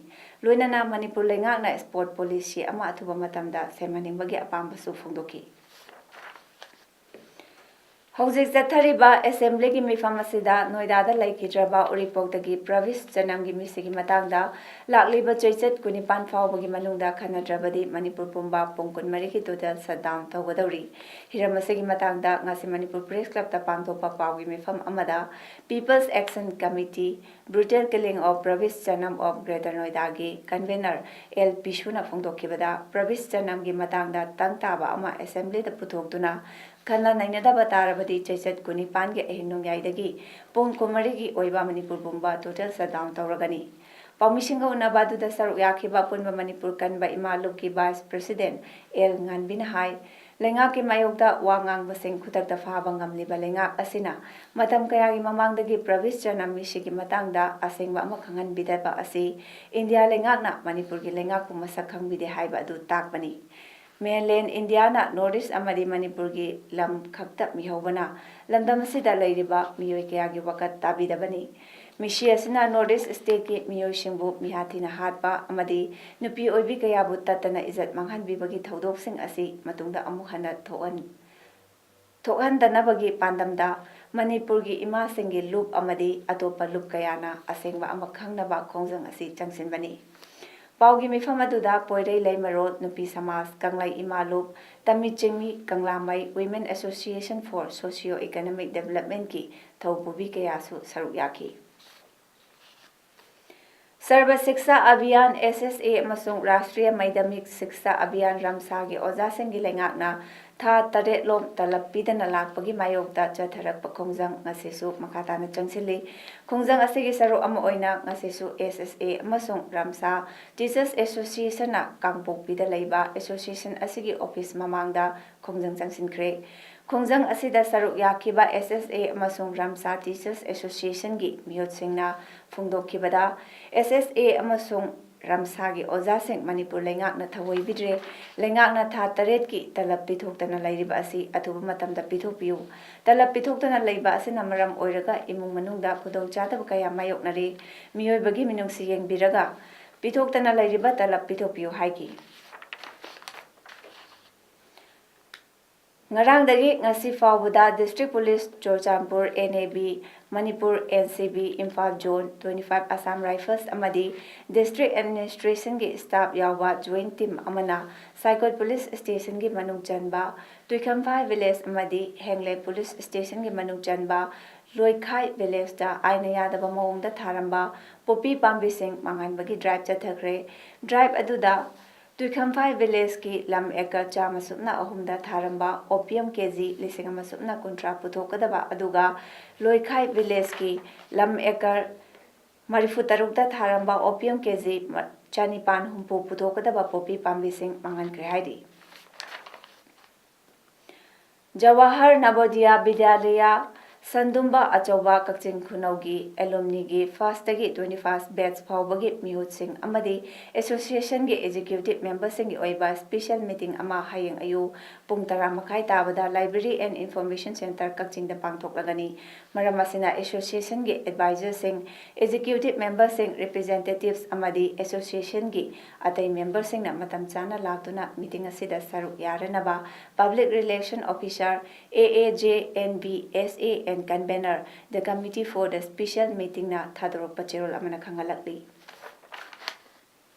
ꯂꯣꯏꯅꯅ ꯃꯅꯤꯄꯨꯔ ꯂꯩꯉꯥꯛꯅ ꯁ꯭ꯄꯣꯔꯠ ꯄꯣꯂꯤꯁꯤ ꯑꯃ ꯑꯊꯨꯕ ꯃꯇꯝꯗ ꯁꯦꯝꯍꯟꯅꯤꯡꯕꯒꯤ ꯑꯄꯥꯝꯕꯁꯨ ꯐꯣꯡꯗꯣꯛꯈꯤ꯫ ꯍꯧꯖꯤꯛ ꯆꯠꯊꯔꯤꯕ ꯑꯦꯁꯦꯝꯕ꯭ꯂꯤꯒꯤ ꯃꯤꯐꯝ ꯑꯁꯤꯗ ꯅꯣꯏꯗꯥꯗ ꯂꯩꯈꯤꯗ꯭ꯔꯕ ꯎꯔꯤꯄꯣꯛꯇꯒꯤ ꯄ꯭ꯔꯕꯤꯁ ꯆꯅꯝꯒꯤ ꯃꯤꯁꯤꯒꯤ ꯃꯇꯥꯡꯗ ꯂꯥꯛꯂꯤꯕ ꯆꯩꯆꯠ ꯀꯨꯟꯅꯤꯄꯥꯟ ꯐꯥꯎꯕꯒꯤ ꯃꯅꯨꯡꯗ ꯈꯟꯅꯗ꯭ꯔꯕꯗꯤ ꯃꯅꯤꯄꯨꯔ ꯄꯨꯝꯕ ꯄꯨꯡ ꯀꯨꯟꯃꯔꯤꯒꯤ ꯇꯣꯇꯦꯜ ꯁꯠꯗꯥꯎꯟ ꯇꯧꯒꯗꯧꯔꯤ꯫ ꯍꯤꯔꯝ ꯑꯁꯤꯒꯤ ꯃꯇꯥꯡꯗ ꯉꯁꯤ ꯃꯅꯤꯄꯨꯔ ꯄ꯭ꯔꯦꯁ ꯀ꯭ꯂꯕꯇ ꯄꯥꯡꯊꯣꯛꯄ ꯄꯥꯎꯒꯤ ꯃꯤꯐꯝ ꯑꯃꯗ People's Action Committee, Brutal Killing of Pravish Chanam of Greater Noida ꯒꯤ ꯀꯟꯚꯦꯅꯔ ꯑꯦꯜ ꯄꯤꯁꯨꯅ ꯐꯣꯡꯗꯣꯛꯈꯤꯕꯗ, ꯄ꯭ꯔꯕꯤꯁ ꯆꯅꯝꯒꯤ ꯃꯇꯥꯡꯗ ꯇꯪ ꯇꯥꯕ ꯑꯃ ꯑꯦꯁꯦꯝꯕ꯭ꯂꯤꯗ ꯄꯨꯊꯣꯛꯇꯨꯅ ꯈꯟꯅ ꯅꯩꯅꯗꯕ ꯇꯥꯔꯕꯗꯤ ꯆꯩꯆꯠ ꯀꯨꯟꯅꯤꯄꯥꯟꯒꯤ ꯑꯍꯤꯡ ꯅꯣꯡꯌꯥꯏꯗꯒꯤ ꯄꯨꯡ ꯀꯨꯟꯃꯔꯤꯒꯤ ꯑꯣꯏꯕ ꯃꯅꯤꯄꯨꯔ ꯄꯨꯝꯕ ꯇꯣꯇꯦꯜ ꯁꯠꯗꯥꯎꯟ ꯇꯧꯔꯒꯅꯤ꯫ ꯄꯥꯎꯃꯤꯁꯤꯡꯒ ꯎꯅꯕ ꯑꯗꯨꯗ ꯁꯔꯨꯛ ꯌꯥꯈꯤꯕ ꯑꯄꯨꯟꯕ ꯃꯅꯤꯄꯨꯔ ꯀꯟꯕ ꯏꯃꯥ ꯂꯨꯞꯀꯤ ꯚꯥꯏꯁ ꯄ꯭ꯔꯦꯁꯤꯗꯦꯟꯠ ꯑꯦꯜ ꯉꯥꯟꯕꯤꯅ ꯍꯥꯏ, ꯂꯩꯉꯥꯛꯀꯤ ꯃꯥꯌꯣꯛꯇ ꯋꯥ ꯉꯥꯡꯕꯁꯤꯡ ꯈꯨꯗꯛꯇ ꯐꯥꯕ ꯉꯝꯂꯤꯕ ꯂꯩꯉꯥꯛ ꯑꯁꯤꯅ ꯃꯇꯝ ꯀꯌꯥꯒꯤ ꯃꯃꯥꯡꯗꯒꯤ ꯄ꯭ꯔꯕꯤꯁ ꯆꯅꯝ ꯃꯤꯁꯤꯒꯤ ꯃꯇꯥꯡꯗ ꯑꯁꯦꯡꯕ ꯑꯃ ꯈꯪꯍꯟꯕꯤꯗꯕ ꯑꯁꯤ ꯏꯟꯗꯤꯌꯥ ꯂꯩꯉꯥꯛꯅ ꯃꯅꯤꯄꯨꯔꯒꯤ ꯂꯩꯉꯥꯛꯄꯨ ꯃꯁꯛ ꯈꯪꯕꯤꯗꯦ ꯍꯥꯏꯕ ꯑꯗꯨ ꯇꯥꯛꯄꯅꯤ꯫ ꯃꯦꯟꯂꯦꯟ ꯏꯟꯗꯤꯌꯥꯅ ꯅꯣꯔꯠ ꯏꯁ ꯑꯃꯗꯤ ꯃꯅꯤꯄꯨꯔꯒꯤ ꯂꯝ ꯈꯛꯇ ꯃꯤꯍꯧꯕꯅ ꯂꯝꯗꯝ ꯑꯁꯤꯗ ꯂꯩꯔꯤꯕ ꯃꯤꯑꯣꯏ ꯀꯌꯥꯒꯤ ꯋꯥꯀꯠ ꯇꯥꯕꯤꯗꯕꯅꯤ꯫ ꯃꯤꯁꯤ ꯑꯁꯤꯅ ꯅꯣꯔꯠ ꯏꯁ ꯁ꯭ꯇꯦꯠꯀꯤ ꯃꯤꯑꯣꯏꯁꯤꯡꯕꯨ ꯃꯤꯍꯥ ꯊꯤꯅ ꯍꯥꯠꯄ ꯑꯃꯗꯤ ꯅꯨꯄꯤ ꯑꯣꯏꯕꯤ ꯀꯌꯥꯕꯨ ꯇꯠꯇꯅ ꯏꯖꯠ ꯃꯥꯡꯍꯟꯕꯤꯕꯒꯤ ꯊꯧꯗꯣꯛꯁꯤꯡ ꯑꯁꯤ ꯃꯇꯨꯡꯗ ꯑꯃꯨꯛ ꯍꯟꯅ ꯊꯣꯛꯍꯟ-, ꯊꯣꯛꯍꯟꯗꯅꯕꯒꯤ ꯄꯥꯟꯗꯝꯗ ꯃꯅꯤꯄꯨꯔꯒꯤ ꯏꯃꯥꯁꯤꯡꯒꯤ ꯂꯨꯞ ꯑꯃꯗꯤ ꯑꯇꯣꯞꯄ ꯂꯨꯞ ꯀꯌꯥꯅ ꯑꯁꯦꯡꯕ ꯑꯃ ꯈꯪꯅꯕ ꯈꯣꯡꯖꯪ ꯑꯁꯤ ꯆꯪꯁꯤꯟꯕꯅꯤ꯫ ꯄꯥꯎꯒꯤ ꯃꯤꯐꯝ ꯑꯗꯨꯗ ꯄꯣꯏꯔꯩ ꯂꯩꯃꯔꯣꯜ ꯅꯨꯄꯤ ꯁꯃꯥꯖ, ꯀꯪꯂꯩ ꯏꯃꯥ ꯂꯨꯞ, ꯇꯝꯃꯤ ꯆꯤꯡꯃꯤ, ꯀꯪꯂꯥꯃꯩ Women Association for Socio Economic Developmentꯀꯤ ꯊꯧꯄꯨꯕꯤ ꯀꯌꯥꯁꯨ ꯁꯔꯨꯛ ꯌꯥꯈꯤ꯫ ꯁꯔꯕ ꯁꯤꯛꯁꯥ ꯑꯚꯤꯌꯥꯟ, S S A, ꯑꯃꯁꯨꯡ ꯔꯥꯁꯇ꯭ꯔꯤꯌ ꯃꯥꯙ꯭ꯌꯃꯤꯛ ꯁꯤꯛꯁꯥ ꯑꯚꯤꯌꯥꯟ, ꯔꯝꯁꯥꯒꯤ ꯑꯣꯖꯥꯁꯤꯡꯒꯤ ꯂꯩꯉꯥꯛꯅ ꯊꯥ ꯇꯔꯦꯠꯂꯣꯝ ꯇꯂꯕ ꯄꯤꯗꯅ ꯂꯥꯛꯄꯒꯤ ꯃꯥꯌꯣꯛꯇ ꯆꯠꯊꯔꯛꯄ ꯈꯣꯡꯖꯪ ꯉꯁꯤꯁꯨ ꯃꯈꯥ ꯇꯥꯅ ꯆꯪꯁꯤꯜꯂꯤ꯫ ꯈꯣꯡꯖꯪ ꯑꯁꯤꯒꯤ ꯁꯔꯨꯛ ꯑꯃ ꯑꯣꯏꯅ ꯉꯁꯤꯁꯨ S S A ꯑꯃꯁꯨꯡ ꯔꯝꯁꯥ Teachers Associationꯅ ꯀꯥꯡꯄꯣꯛꯄꯤꯗ ꯂꯩꯕ association ꯑꯁꯤꯒꯤ office ꯃꯃꯥꯡꯗ ꯈꯣꯡꯖꯪ ꯆꯪꯁꯤꯟꯈ꯭ꯔꯦ꯫ ꯈꯣꯡꯖꯪ ꯑꯁꯤꯗ ꯁꯔꯨꯛ ꯌꯥꯈꯤꯕ S S A ꯑꯃꯁꯨꯡ ꯔꯝꯁꯥ Teachers Associationꯒꯤ ꯃꯤꯍꯨꯠꯁꯤꯡꯅ ꯐꯣꯡꯗꯣꯛꯈꯤꯕꯗ, S S A ꯑꯃꯁꯨꯡ ꯔꯝꯁꯥꯒꯤ ꯑꯣꯖꯥꯁꯤꯡ ꯃꯅꯤꯄꯨꯔ ꯂꯩꯉꯥꯛꯅ ꯊꯧꯑꯣꯏꯕꯤꯗ꯭ꯔꯦ꯫ ꯂꯩꯉꯥꯛꯅ ꯊꯥ ꯇꯔꯦꯠꯀꯤ ꯇꯂꯕ ꯄꯤꯊꯣꯛꯇꯅ ꯂꯩꯔꯤꯕ ꯑꯁꯤ ꯑꯊꯨꯕ ꯃꯇꯝꯗ ꯄꯤꯊꯣꯛꯄꯤꯌꯨ꯫ ꯇꯂꯕ ꯄꯤꯊꯣꯛꯇꯅ ꯂꯩꯕ ꯑꯁꯤꯅ ꯃꯔꯝ ꯑꯣꯏꯔꯒ ꯏꯃꯨꯡ ꯃꯅꯨꯡꯗ ꯈꯨꯗꯣꯡꯆꯥꯗꯕ ꯀꯌꯥ ꯃꯥꯌꯣꯛꯅꯔꯤ꯫ ꯃꯤꯑꯣꯏꯕꯒꯤ ꯃꯤꯅꯨꯡꯁꯤ ꯌꯦꯡꯕꯤꯔꯒ ꯄꯤꯊꯣꯛꯇꯅ ꯂꯩꯔꯤꯕ ꯇꯂꯕ ꯄꯤꯊꯣꯛꯄꯤꯌꯨ ꯍꯥꯏꯈꯤ꯫ ꯉꯔꯥꯡꯗꯒꯤ ꯉꯁꯤ ꯐꯥꯎꯕꯗ District Police Churachandpur, N A B Manipur, N C B Imphal Zone twenty five Assam Rifles ꯑꯃꯗꯤ District Administrationꯒꯤ staff ꯌꯥꯎꯕ joint team ꯑꯃꯅ ꯁꯥꯏꯀꯣꯠ Police Stationꯒꯤ ꯃꯅꯨꯡ ꯆꯟꯕ ꯇꯨꯏꯈꯝꯐꯥꯏ Village ꯑꯃꯗꯤ ꯍꯦꯡꯂꯦ Police Stationꯒꯤ ꯃꯅꯨꯡ ꯆꯟꯕ ꯂꯣꯏꯈꯥꯏ Villageꯇ ꯑꯥꯏꯟꯅ ꯌꯥꯗꯕ ꯃꯑꯣꯡꯗ ꯊꯥꯔꯝꯕ ꯄꯣꯄꯤ ꯄꯥꯝꯕꯤꯁꯤꯡ ꯃꯥꯡꯍꯟꯕꯒꯤ drive ꯆꯠꯊꯈ꯭ꯔꯦ꯫ Drive ꯑꯗꯨꯗ ꯇꯨꯏꯈꯝꯐꯥꯏ Villageꯀꯤ ꯂꯝ acre ꯆꯥꯝꯃ ꯁꯨꯞꯅ ꯑꯍꯨꯝꯗ ꯊꯥꯔꯝꯕ opium K G ꯂꯤꯁꯤꯡ ꯑꯃ ꯁꯨꯞꯅ ꯀꯨꯟꯊ꯭ꯔꯥ ꯄꯨꯊꯣꯛꯀꯗꯕ ꯑꯗꯨꯒ ꯂꯣꯏꯈꯥꯏ Villageꯀꯤ ꯂꯝ acre ꯃꯔꯤꯐꯨ ꯇꯔꯨꯛꯇ ꯊꯥꯔꯝꯕ opium K G ꯆꯅꯤꯄꯥꯟ ꯍꯨꯝꯐꯨ ꯄꯨꯊꯣꯛꯀꯗꯕ ꯄꯣꯄꯤ ꯄꯥꯝꯕꯤꯁꯤꯡ ꯃꯥꯡꯍꯟꯈ꯭ꯔꯦ ꯍꯥꯏꯔꯤ꯫ ꯖꯋꯥꯍꯔ ꯅꯕꯣꯗꯤꯌꯥ ꯕꯤꯗ꯭ꯌꯥꯂꯌꯥ ꯁꯟꯗꯨꯝꯕ ꯑꯆꯧꯕ ꯀꯛꯆꯤꯡ ꯈꯨꯅꯧꯒꯤ alumniꯒꯤ firstꯇꯒꯤ twenty first batch ꯐꯥꯎꯕꯒꯤ ꯃꯤꯍꯨꯠꯁꯤꯡ ꯑꯃꯗꯤ associationꯒꯤ executive memberꯁꯤꯡꯒꯤ ꯑꯣꯏꯕ special meeting ꯑꯃ ꯍꯌꯦꯡ ꯑꯌꯨꯛ ꯄꯨꯡ ꯇꯔꯥ ꯃꯈꯥꯏ ꯇꯥꯕꯗ Library and Information Centre ꯀꯛꯆꯤꯡꯗ ꯄꯥꯡꯊꯣꯛꯂꯒꯅꯤ꯫ ꯃꯔꯝ ꯑꯁꯤꯅ associationꯒꯤ advisorꯁꯤꯡ, executive memberꯁꯤꯡ, representatives ꯑꯃꯗꯤ associationꯒꯤ ꯑꯇꯩ memberꯁꯤꯡꯅ ꯃꯇꯝ ꯆꯥꯅ ꯂꯥꯛꯇꯨꯅ meeting ꯑꯁꯤꯗ ꯁꯔꯨꯛ ꯌꯥꯔꯅꯕ Public Relation Officer, A A J N B S A and Convener, the Committee for the Special Meetingꯅ ꯊꯥꯗꯣꯔꯛꯄ ꯆꯦꯔꯣꯜ ꯑꯃꯅ ꯈꯪꯍꯜꯂꯛꯂꯤ꯫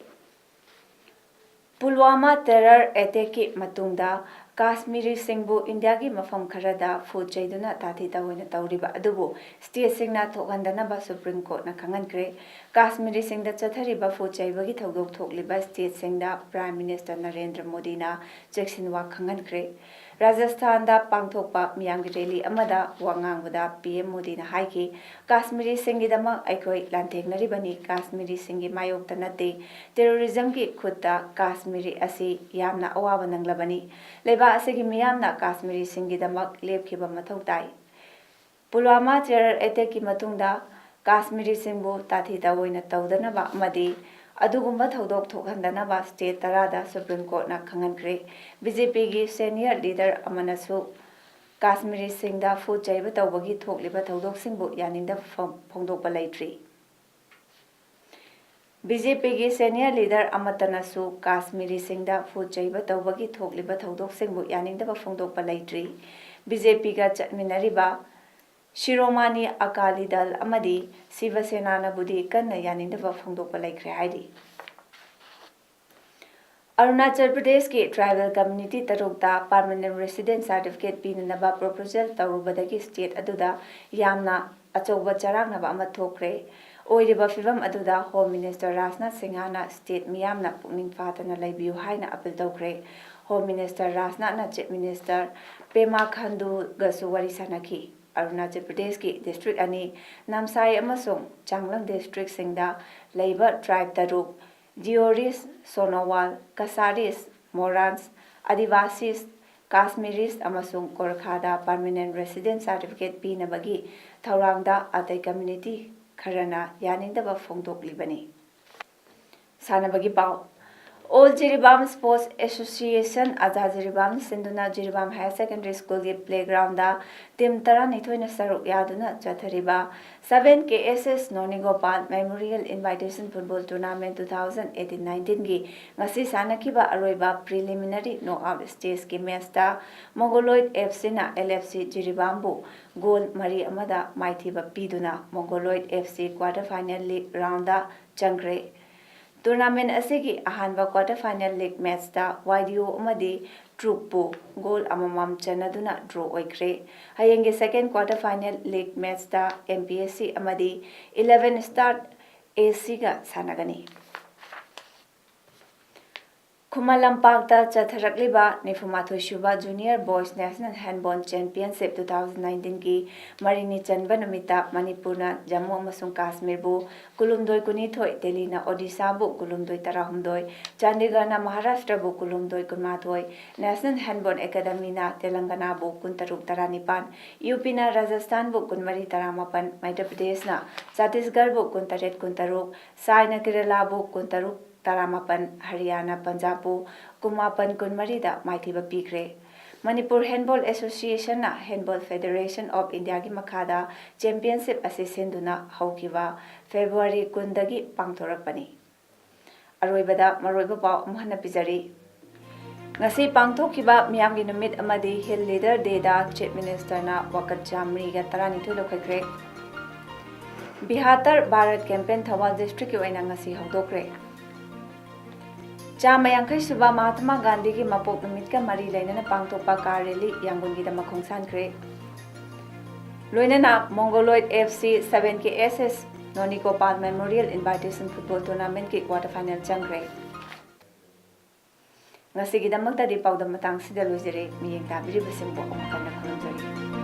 ꯄꯨꯜꯋꯥꯃꯥ terror attackꯀꯤ ꯃꯇꯨꯡꯗ ꯀꯥꯁꯃꯤꯔꯤꯁꯤꯡꯕꯨ ꯏꯟꯗꯤꯌꯥꯒꯤ ꯃꯐꯝ ꯈꯔꯗ ꯐꯨ ꯆꯩꯗꯨꯅ ꯇꯥꯊꯤ ꯇꯥꯑꯣꯏꯅ ꯇꯧꯔꯤꯕ ꯑꯗꯨꯕꯨ stateꯁꯤꯡꯅ ꯊꯣꯛꯍꯟꯗꯅꯕ Supreme Courtꯅ ꯈꯪꯍꯟꯈ꯭ꯔꯦ꯫ ꯀꯥꯁꯃꯤꯔꯤꯁꯤꯡꯗ ꯆꯠꯊꯔꯤꯕ ꯐꯨ ꯆꯩꯕꯒꯤ ꯊꯧꯗꯣꯛ ꯊꯣꯛꯂꯤꯕ stateꯁꯤꯡꯗ Prime Minister ꯅꯔꯦꯟꯗ꯭ꯔ ꯃꯣꯗꯤꯅ ꯆꯦꯛꯁꯤꯟ ꯋꯥ ꯈꯪꯍꯟꯈ꯭ꯔꯦ꯫ ꯔꯥꯖꯁꯊꯥꯟꯗ ꯄꯥꯡꯊꯣꯛꯄ ꯃꯤꯌꯥꯝꯒꯤ rally ꯑꯃꯗ ꯋꯥ ꯉꯥꯡꯕꯗ PM ꯃꯣꯗꯤꯅ ꯍꯥꯏꯈꯤ, "ꯀꯥꯁꯃꯤꯔꯤꯁꯤꯡꯒꯤꯗꯃꯛ ꯑꯩꯈꯣꯏ ꯂꯥꯟꯊꯦꯡꯅꯔꯤꯕꯅꯤ, ꯀꯥꯁꯃꯤꯔꯤꯁꯤꯡꯒꯤ ꯃꯥꯌꯣꯛꯇ ꯅꯠꯇꯦ꯫ Terrorismꯒꯤ ꯈꯨꯠꯇ ꯀꯥꯁꯃꯤꯔꯤ ꯑꯁꯤ ꯌꯥꯝꯅ ꯑꯋꯥꯕ ꯅꯪꯂꯕꯅꯤ꯫ ꯂꯩꯕꯥꯛ ꯑꯁꯤꯒꯤ ꯃꯤꯌꯥꯝꯅ ꯀꯥꯁꯃꯤꯔꯤꯁꯤꯡꯒꯤꯗꯃꯛ ꯂꯦꯞꯈꯤꯕ ꯃꯊꯧ ꯇꯥꯏ꯫" ꯄꯨꯜꯋꯥꯃꯥ terror attackꯀꯤ ꯃꯇꯨꯡꯗ ꯀꯥꯁꯃꯤꯔꯤꯁꯤꯡꯕꯨ ꯇꯥꯊꯤ ꯇꯥꯑꯣꯏꯅ ꯇꯧꯗꯅꯕ ꯑꯃꯗꯤ ꯑꯗꯨꯒꯨꯝꯕ ꯊꯧꯗꯣꯛ ꯊꯣꯛꯍꯟꯗꯅꯕ state ꯇꯔꯥꯗ Supreme Courtꯅ ꯈꯪꯍꯟꯈ꯭ꯔꯦ꯫ BJPꯒꯤ senior leader ꯑꯃꯅꯁꯨ ꯀꯥꯁꯃꯤꯔꯤꯁꯤꯡꯗ ꯐꯨ ꯆꯩꯕ ꯇꯧꯕꯒꯤ ꯊꯣꯛꯂꯤꯕ ꯊꯧꯗꯣꯛꯁꯤꯡꯕꯨ ꯌꯥꯅꯤꯡꯗꯕ ꯐꯣꯡ-, ꯐꯣꯡꯗꯣꯛꯄ ꯂꯩꯇ꯭ꯔꯤ꯫ BJPꯒꯤ senior leader ꯑꯃꯠꯇꯅꯁꯨ ꯀꯥꯁꯃꯤꯔꯤꯁꯤꯡꯗ ꯐꯨ ꯆꯩꯕ ꯇꯧꯕꯒꯤ ꯊꯣꯛꯂꯤꯕ ꯊꯧꯗꯣꯛꯁꯤꯡꯕꯨ ꯌꯥꯅꯤꯡꯗꯕ ꯐꯣꯡꯗꯣꯛꯄ ꯂꯩꯇ꯭ꯔꯤ꯫ BJPꯒ ꯆꯠꯃꯤꯟꯅꯔꯤꯕ ꯁꯤꯔꯣꯃꯥꯅꯤ ꯑꯀꯥꯂꯤ ꯗꯜ ꯑꯃꯗꯤ ꯁꯤꯕ ꯁꯦꯅꯥꯅꯕꯨꯗꯤ ꯀꯟꯅ ꯌꯥꯅꯤꯡꯗꯕ ꯐꯣꯡꯗꯣꯛꯄ ꯂꯩꯈ꯭ꯔꯦ ꯍꯥꯏꯔꯤ꯫ ꯑꯔꯨꯅꯥꯆꯜ ꯄ꯭ꯔꯗꯦꯁꯀꯤ tribal community ꯇꯔꯨꯛꯇ permanent resident certificate ꯄꯤꯅꯅꯕ proposal ꯇꯧꯔꯨꯕꯗꯒꯤ state ꯑꯗꯨꯗ ꯌꯥꯝꯅ ꯑꯆꯧꯕ ꯆꯔꯥꯡꯅꯕ ꯑꯃ ꯊꯣꯛꯈ꯭ꯔꯦ꯫ ꯑꯣꯏꯔꯤꯕ ꯐꯤꯚꯝ ꯑꯗꯨꯗ Home Minister ꯔꯥꯖꯅꯥꯊ ꯁꯤꯡꯍꯅ state ꯃꯤꯌꯥꯝꯅ ꯄꯨꯛꯅꯤꯡ ꯐꯥꯗꯅ ꯂꯩꯕꯤꯌꯨ ꯍꯥꯏꯅ appeal ꯇꯧꯈ꯭ꯔꯦ꯫ Home Minister ꯔꯥꯖꯅꯥꯊꯅ Chief Minister ꯄꯦꯃꯥ ꯈꯟꯗꯨꯒꯁꯨ ꯋꯥꯔꯤ ꯁꯥꯟꯅꯈꯤ꯫ ꯑꯔꯨꯅꯥꯆꯜ ꯄ꯭ꯔꯗꯦꯁꯀꯤ district ꯑꯅꯤ, ꯅꯝꯁꯥꯏ ꯑꯃꯁꯨꯡ ꯆꯥꯡꯂꯪ districtꯁꯤꯡꯗ ꯂꯩꯕ tribe ꯇꯔꯨꯛ, ꯗꯤꯑꯣꯔꯤꯁ, ꯁꯣꯅꯣꯋꯥꯜ, ꯀꯁꯥꯔꯤꯁ, ꯃꯣꯔꯥꯟꯁ, ꯑꯗꯤꯕꯥꯁꯤꯁ, ꯀꯥꯁꯃꯤꯔꯤꯁ ꯑꯃꯁꯨꯡ ꯒꯣꯔꯈꯥꯗ permanent resident certificate ꯄꯤꯅꯕꯒꯤ ꯊꯧꯔꯥꯡꯗ ꯑꯇꯩ community ꯈꯔꯅ ꯌꯥꯅꯤꯡꯗꯕ ꯐꯣꯡꯗꯣꯛꯂꯤꯕꯅꯤ꯫ ꯁꯥꯟꯅꯕꯒꯤ ꯄꯥꯎ꯫ All Jiribam Sports Association, ꯑꯖꯥ ꯖꯤꯔꯤꯕꯥꯝ ꯁꯤꯟꯗꯨꯅ ꯖꯤꯔꯤꯕꯥꯝ Higher Secondary Schoolꯒꯤ playgroundꯗ team ꯇꯔꯥꯅꯤꯊꯣꯏꯅ ꯁꯔꯨꯛ ꯌꯥꯗꯨꯅ ꯆꯠꯊꯔꯤꯕ seven K S S ꯅꯣꯅꯤꯒꯣꯄꯥꯜ Memorial Invitation Football Tournament two thousand eighteen nineteenꯒꯤ ꯉꯁꯤ ꯁꯥꯟꯅꯈꯤꯕ ꯑꯔꯣꯏꯕ preliminary knockout stageꯀꯤ matchꯇ Mongoloid FCꯅ LFC ꯖꯤꯔꯤꯕꯥꯝꯕꯨ goal ꯃꯔꯤ ꯑꯃꯗ ꯃꯥꯏꯊꯤꯕ ꯄꯤꯗꯨꯅ Mongoloid FC quarter final league roundꯗ ꯆꯪꯈ꯭ꯔꯦ꯫ Tournament ꯑꯁꯤꯒꯤ ꯑꯍꯥꯟꯕ quarter final league matchꯇ YDO ꯑꯃꯗꯤ Truppu goal ꯑꯃꯃꯝ ꯆꯟꯅꯗꯨꯅ draw ꯑꯣꯏꯈ꯭ꯔꯦ꯫ ꯍꯌꯦꯡꯒꯤ second quarter final league matchꯇ MPSC ꯑꯃꯗꯤ eleven Star ACꯒ ꯁꯥꯟꯅꯒꯅꯤ꯫ ꯈꯨꯃꯟ ꯂꯝꯄꯥꯛꯇ ꯆꯠꯊꯔꯛꯂꯤꯕ ꯅꯤꯐꯨꯃꯥꯊꯣꯏ ꯁꯨꯕ Junior Boys National Handball Championship two thousand nineteenꯒꯤ ꯃꯔꯤꯅꯤ ꯆꯟꯕ ꯅꯨꯃꯤꯠꯇ ꯃꯅꯤꯄꯨꯔꯅ ꯖꯝꯃꯨ ꯑꯃꯁꯨꯡ ꯀꯥꯁꯃꯤꯔꯕꯨ ꯀꯨꯟꯍꯨꯝꯗꯣꯏ ꯀꯨꯟꯅꯤꯊꯣꯏ, ꯗꯦꯜꯂꯤꯅ ꯑꯣꯗꯤꯁꯥꯕꯨ ꯀꯨꯟꯍꯨꯝꯗꯣꯏ ꯇꯔꯥꯍꯨꯝꯗꯣꯏ, ꯆꯥꯟꯗꯤꯒꯔꯅ ꯃꯍꯥꯔꯥꯁꯇ꯭ꯔꯕꯨ ꯀꯨꯟꯍꯨꯝꯗꯣꯏ ꯀꯨꯟꯃꯥꯊꯣꯏ, National Handball Academyꯅ ꯇꯦꯂꯪꯒꯅꯥꯕꯨ ꯀꯨꯟꯇꯔꯨꯛ ꯇꯔꯥꯅꯤꯄꯥꯟ, UPꯅ ꯔꯥꯖꯁꯊꯥꯟꯕꯨ ꯀꯨꯟꯃꯔꯤ ꯇꯔꯥꯃꯥꯄꯟ, ꯃꯙ꯭ꯌ ꯄ꯭ꯔꯗꯦꯁꯅ ꯆꯇꯤꯁꯒꯔꯕꯨ ꯀꯨꯟꯇꯔꯦꯠ ꯀꯨꯟꯇꯔꯨꯛ, ꯁꯥꯏꯅ ꯀꯦꯔꯂꯥꯕꯨ ꯀꯨꯟꯇꯔꯨꯛ ꯇꯔꯥꯃꯥꯄꯟ, ꯍꯔꯤꯌꯥꯅꯥ ꯄꯟꯖꯥꯕꯄꯨ ꯀꯨꯟꯃꯥꯄꯟ ꯀꯨꯟꯃꯔꯤꯗ ꯃꯥꯏꯊꯤꯕ ꯄꯤꯈ꯭ꯔꯦ꯫ Manipur Handball Associationꯅ Handball Federation of Indiaꯒꯤ ꯃꯈꯥꯗ championship ꯑꯁꯤ ꯁꯤꯟꯗꯨꯅ ꯍꯧꯈꯤꯕ February ꯀꯨꯟꯗꯒꯤ ꯄꯥꯡꯊꯣꯔꯛꯄꯅꯤ꯫ ꯑꯔꯣꯏꯕꯗ ꯃꯔꯨꯑꯣꯏꯕ ꯄꯥꯎ ꯑꯃꯨꯛ ꯍꯟꯅ ꯄꯤꯖꯔꯤ꯫ ꯉꯁꯤ ꯄꯥꯡꯊꯣꯛꯈꯤꯕ ꯃꯤꯌꯥꯝꯒꯤ ꯅꯨꯃꯤꯠ ꯑꯃꯗꯤ Hill Leader Dayꯗ Chief Ministerꯅ ꯋꯥꯀꯠ ꯆꯥꯃꯔꯤꯒ ꯇꯔꯥꯅꯤꯊꯣꯏ ꯂꯧꯈꯠꯈ꯭ꯔꯦ꯫ ꯕꯤꯍꯥꯇꯔ ꯚꯥꯔꯠ campaign ꯊꯧꯕꯥꯜ districtꯀꯤ ꯑꯣꯏꯅ ꯉꯁꯤ ꯍꯧꯗꯣꯛꯈ꯭ꯔꯦ꯫ ꯆꯥꯝꯃ ꯌꯥꯡꯈꯩ ꯁꯨꯕ ꯃꯍꯥꯇꯃꯥ ꯒꯥꯟꯙꯤꯒꯤ ꯃꯄꯣꯛ ꯅꯨꯃꯤꯠꯀ ꯃꯔꯤ ꯂꯩꯅꯅ ꯄꯥꯡꯊꯣꯛꯄ car rally ꯌꯥꯡꯒꯣꯟꯒꯤꯗꯃꯛ ꯈꯣꯡꯁꯥꯟꯈ꯭ꯔꯦ꯫ ꯂꯣꯏꯅꯅ Mongoloid FC seven K S S ꯅꯣꯅꯤꯒꯣꯄꯥꯜ Memorial Invitation Football Tournamentꯀꯤ quarter final ꯆꯪꯈ꯭ꯔꯦ꯫ ꯉꯁꯤꯒꯤꯗꯃꯛꯇꯗꯤ ꯄꯥꯎꯗꯝ ꯃꯇꯥꯡꯁꯤꯗ ꯂꯣꯏꯖꯔꯦ꯫ ꯃꯤꯠꯌꯦꯡ ꯇꯥꯕꯤꯔꯤꯕꯁꯤꯡꯕꯨ ꯑꯃꯨꯛ ꯍꯟꯅ ꯈꯨꯔꯨꯝꯖꯔꯤ꯫